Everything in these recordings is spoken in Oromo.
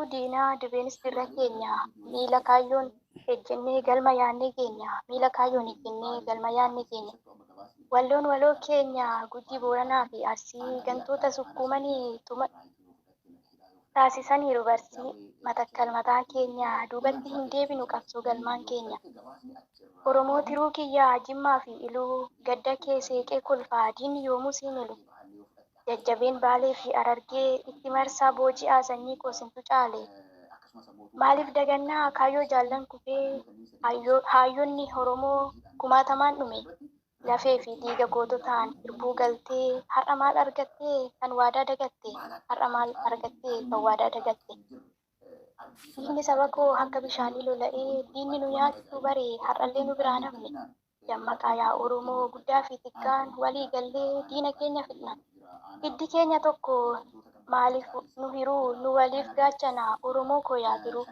Diinaa dibeenis dirra keenya, miila kaayyoon ejjennee galma yaadne keenya, miila kaayyoon ejjennee galma yaadne keenya. Walloon waloo keenya, Gujii, Booranaa fi Arsii gantoota sukkuumanii tuma taasisaniiru barsii. Matakkal mataa keenya, duubatti hin deebinu qabsoo galmaan keenya. Oromoo tiruu kiyyaa, Jimmaa fi Iluu, gadda kee seeqee kolfaa diinni yoomuu sii milu. Jajjabeen Baalee fi Harargee itti marsaa booji'aa sanyii koo sintu caale. Maaliif dagannaa kaayyoo jaallan kufee, haayyonni Oromoo kumaatamaan dhume. Lafee fi dhiiga goototaan hirbuu galtee har'a maal argattee kan waadaa dagatte, har'a maal argattee kan waadaa dagatte. Dhiigni saba koo akka bishaanii lola'ee diinni nu nyaachuu bare har'allee nu biraa hafne. Dammaqaa yaa Oromoo, guddaa fi xiqqaan walii gallee diina keenya fixna. Hiddi keenya tokko maaliif nu hiruu, nu waliif gaachana Oromoo koo yaa tiruu.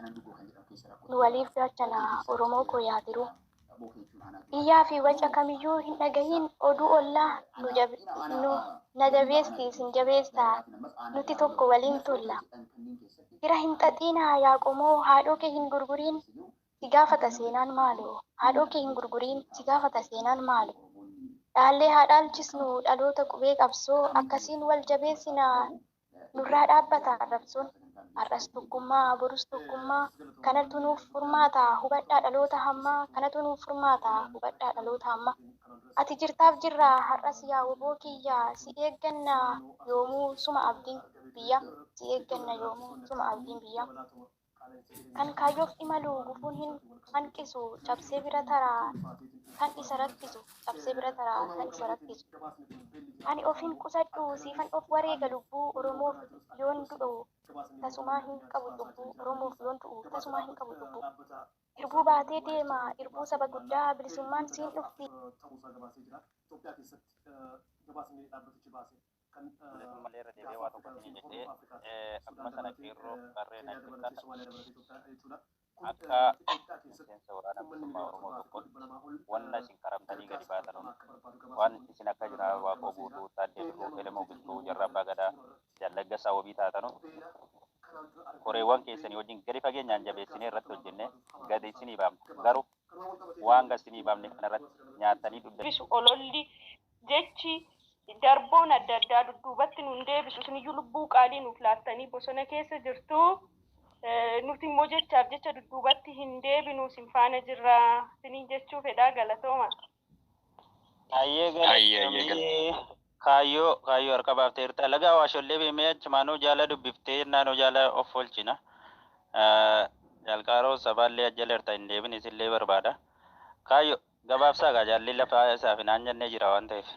Nu waliif gaachana Oromoo koo yaa tiruu. Iyyaa fi waca kamiyyuu hin dhagahin oduu ollaa, nu na jabeessi sin jabeessaa, nuti tokko waliin tolla. Fira hin xaxiinaa yaa qomoo, haadhoo kee hin gurguriin si gaafata seenaan maaloo, haadhoo kee hin gurguriin si gaafata seenaan maaloo. Dhaallee haa dhaalchisnu dhaloota qubee qabsoo, akkasiin wal jabeessinaa nurraa dhaabbata arrabsoon. Har'as tokkummaa, borus tokkummaa, kanatu nuuf furmaata hubadhaa dhaloota hammaa, kanatu nuuf furmaata hubadhaa dhaloota hammaa. Ati jirtaaf jirra har'as yaa woboo kiyya, si eegganna yoomuu suma abdiin biyya, si eegganna yoomuu suma abdiin biyya. Kan kaayyoof imalu gufuun hin hanqisu, cabsee bira taraa kan isa rakkisu, cabsee bira taraa kan isa rakkisu. Ani of hin qusadhu siifan of wareega lubbuu, Oromoof yoon du'u tasumaa hin qabu cubbuu, Oromoof yoon du'u tasumaa hin qabu cubbuu. Irbuu baatee deema irbuu saba guddaa, bilisummaan siin dhufti. Malee irra deebi'ee waa tokko isinii jedhee, akkuma sana qeerroo qarreen ajjetan akka miseensa Waraana Bilisummaa Oromoo tokkotti wanna isin karamtanii gadi baatan waan isin akka jiraa Waaqoo Guutuu, Taaddee Birruu, Elemoo Qilxuu, Jarraa Abbaa Gadaa, Jallaggasaa wabii taatanu koreewwan keessanii wajjin gadi fageenyaan jabeessinee irratti hojjennee gadi isinii baafna. Garuu waan gadi isinii baafne kanarratti nyaattanii dhugdanii deebisu. Ololli jechi darboon adda addaa dudduubatti nun deebisu. Isiniyyuu lubbuu qaalii nuuf laattanii bosona keessa jirtu. Nuti immoo jechaaf jecha dudduubatti hin deebinu, isin faana jirra isiniin jechuu fedhaa, galatooma. Hayyee galatoomii. Kaayyoo harka baafteerta. Laga Awaashollee beemee achumaanuu jaala dubbiftee naannoo jaala of oolchina. Jalqaaroo sabaallee ajjaleerta, hin deebin isillee barbaada. Kaayyoo gabaabsaa gaa jaalli lafa isaaf hin jennee jira waan ta'eef.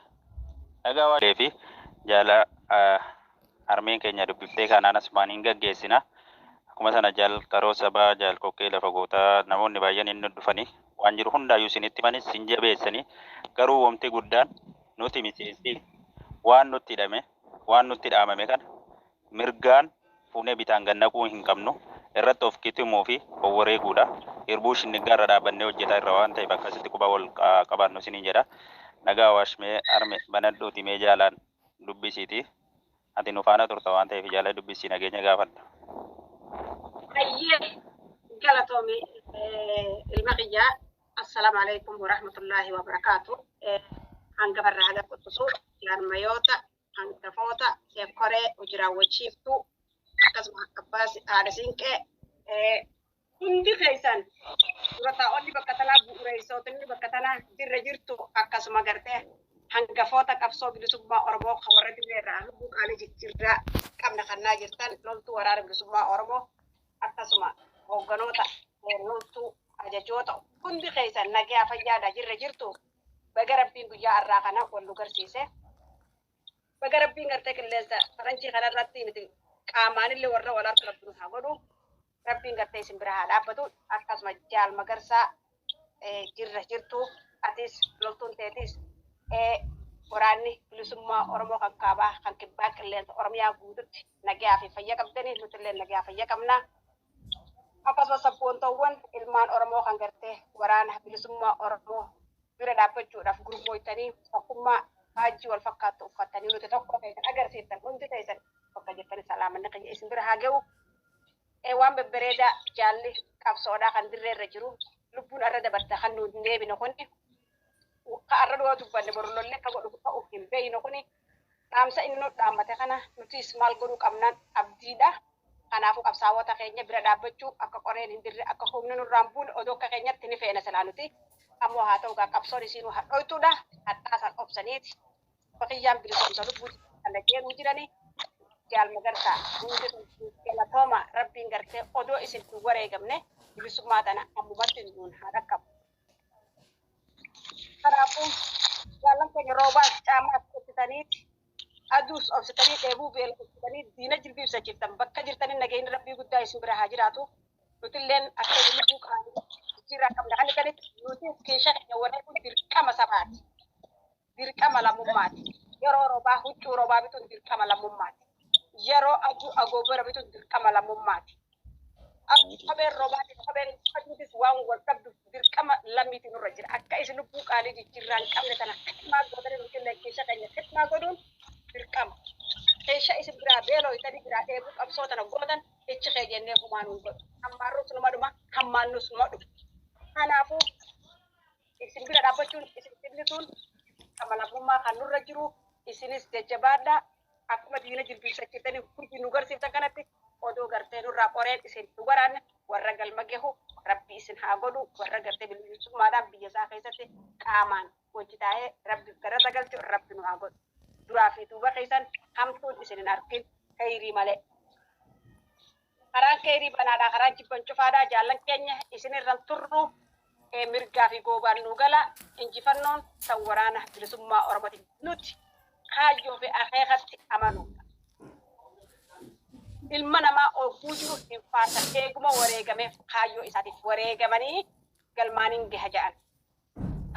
Laga Awaashollee fi jaala harmeen keenya dubbiftee kanaan asumaan hin gaggeessina. Akkuma sana jalqaroo sabaa, jaal kokkee lafa gootaa, namoonni baay'een inni dhufanii waan jiru hundaayyuu isinitti himanis sin jabeessanii, garuu wanti guddaan nuti miseensi waan nutti hidhame, waan nutti dhaamame kana mirgaan fuunee bitaan gad naquu hin qabnu, irratti of kitimuu fi of wareeguudha. Irbuu shinniggaa irra dhaabbannee hojjetaa irra waan ta'eef akkasitti quba wal qabaannu isiniin jedha. Nagaa Awaashmee arme banadhuuti mee jaalaan dubbisiiti. Ati nu faana turta waan ta'eef jaala dubbisii nageenya gaafadha. Hayyee, galatoomi ilma kiyyaa. Assalaamu alaikum warahmatullaahi wabarakaatu. Hangafa irraa haga quxisuu, jaarmayoota, hangafoota, koree hojii raawwachiiftuu, akkasuma abbaa haadha siinqee, hundi keessan, dura taa'onni bakka tanaa, bu'uureessitoonni bakka tanaa jirra jirtu, akkasuma gartee hangafoota qabsoo bilisummaa Oromoo kan warra dirree irraa lubbuu qaalii jijjiirraa qabna kannaa jirtan, loltuu Waraana Bilisummaa Oromoo, akkasuma hoogganoota loltuu, ajajoota, hundi keessan nagaa fayyaadha jirra jirtu? Baga Rabbiin guyyaa har'aa kana wal nu garsiise. Baga Rabbiin gartee qilleensa faranjii kanarratti miti qaamaanillee warra wal harku Rabbi nu haa godhu. Rabbiin gartee isin bira haa dhaabbatu. Akkasuma jaal Magarsaa jirra jirtu, atis loltuun teetis, waraanni bilisummaa Oromoo kan kaabaa kan kibbaa qilleensa Oromiyaa guututti nagaa fi fayya qabdanii, nutillee nagaa fayya qabna. Akkasumas sabboontawwan ilmaan Oromoo kan gartee Waraana Bilisummaa Oromoo bira dhaabbachuudhaaf gurmooytanii tokkummaa faajjii wal fakkaattu uffattanii nuti tokko keessan agarsiiftan, hundi keessan bakka jirtanii salaamanni kiyya isin bira haa ga'u. Waan babbareedaa jaalli qabsoodhaa kan dirree irra jiru lubbuun arra dabarta kan nuti hin deebine kuni ka arra dhuma dubbanne boru lollee akka godhu ta'u hin beeyne kuni dhaamsa inni nu dhaammate kana nutis maal godhuu qabnaan abdiidha. Kanaafuu qabsaawota keenya bira dhaabbachuu akka qoreen hin dirre akka humni nurraa hin buune odoo akka keenyatti ni feena silaa nuti. Ammoo haa ta'u gaa qabsoon isiinuu hadhooytuudha. Hadhaa san obsaniiti. Bakiyyaan bilisoomsa lubbuuti kana jeenuu jirani. Jaal Magarsaa hundi galatooma rabbiin gartee odoo isin hin wareegamne bilisummaa tana ammumatti nuun haa dhaqqabu. Kanaafuu jaallan keenya roobaas caamaas obsitaniiti aduus obsitanii dheebuu beela obsitanii diina jilbiibsachiiftan bakka jirtanii nageenyi rabbii guddaa isin bira haa jiraatu. Nutilleen akka lubbuu qaalii jijjiirraa qabna kan jedhanitti nutis keeshaa keenya wareeguun dirqama sabaati. Dirqama lammummaati. Yeroo roobaa huccuu roobaa bituun dirqama lammummaati. Yeroo aduu agoobara bituun dirqama lammummaati. Kopheen roobaatiin kopheen aduutis waan wal dhabdu dirqama lammiitiin nurra jira. Akka isin lubbuu qaalii jijjiirraa hin qabne tana khidmaa gootanii nutillee keeshaa keenya khidmaa godhuun dirqama. Keeshaa isin biraa beelooytanii biraa dheebuu qabsoo tana gootan ichi kee jennee humaa nuun godhu. Hammaarrus numa dhuma, hammaannus numa dhuma. Kanaafuu isin bira dhaabbachuun isin tillisuun dirqama lammummaa kan nurra jiru isinis jajjabaadhaa akkuma diina jilbiibsachiiftanii hojii nu garsiiftan kanatti odoo gartee nurraa qoreen isin nu waraanne warra galma gahu rabbi isin haa godhu warra gartee bilisummaadhaan biyya isaa keessatti qaamaan hojii taa'ee rabbi galata galchu rabbi nu haa godhu. Duraa fi duuba keessan hamtuun isin hin argin kheyrii malee. Karaan kheyrii banaadhaa karaan jibban cufaadhaa jaallan keenya isin irran turru mirgaa fi goobaan nu gala injifannoon tan waraana bilisummaa Oromooti nuti kaayyoo fi akeekatti amanuudha. Ilma namaa ogguu jiru hin faarsan eeguma wareegameef kaayyoo isaatiif wareegamanii galmaaniin gaha ja'an.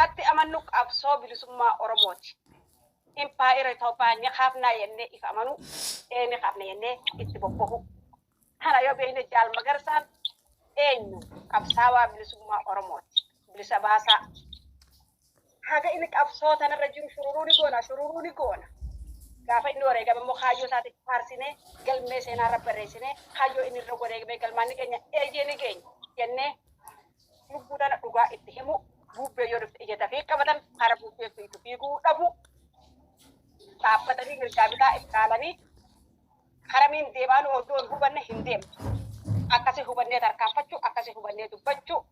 Katti amannu qabsoo bilisummaa Oromooti. Impaayera Itoophiyaa ni kaafnaa jennee if amanuu, ee ni kaafna jennee itti bobbahuu. Kana yoo beekne Jaal Magarsaan eenyu? Qabsaawaa bilisummaa Oromooti. Bilisa baasaa. Haga inni qabsoo tanarra jiru shururuu ni goona, shururuu ni goona. Gaafa inni wareegame immoo kaayyoo isaatiif faarsinee galmee seenaa irra barreessinee kaayyoo inni irra wareegame galmaan ni keenya eeyyee ni geenya jennee lubbuu tana dhugaa itti himu buubbee yoo dhufte ija dafii qabatan kara buubbee fiitu fiiguu dhabu dhaabbatanii mirgaa bitaa ilaalanii karamiin deemaanu odoo hin hubanne hin deemtu. Akkasi hubannee tarkaanfachuu, akkasi hubannee dubbachuu,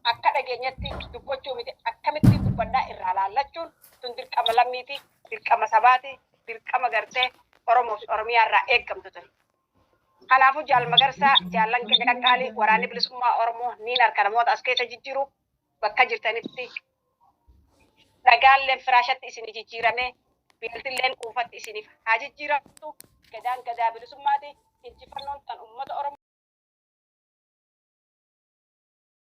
akka dhageenyatti dubbachuu miti akkamitti dubbannaa irraa laallachuun tun dirqama lammiiti, dirqama sabaati, dirqama gartee Oromoo fi Oromiyaa irraa eeggamtu tun. Kanaafuu Jaal Magarsaa jaallan keenya qaqqaalii waraanni bilisummaa Oromoo niin harka namoota as keessa jijjiiru bakka jirtanitti dhagaalleen firaashatti isinii jijjiiramee beeltilleen quufatti isiniif haa jijjiiramtu. Gadaan gadaa bilisummaati. Injifannoon tan uummata Oromoo.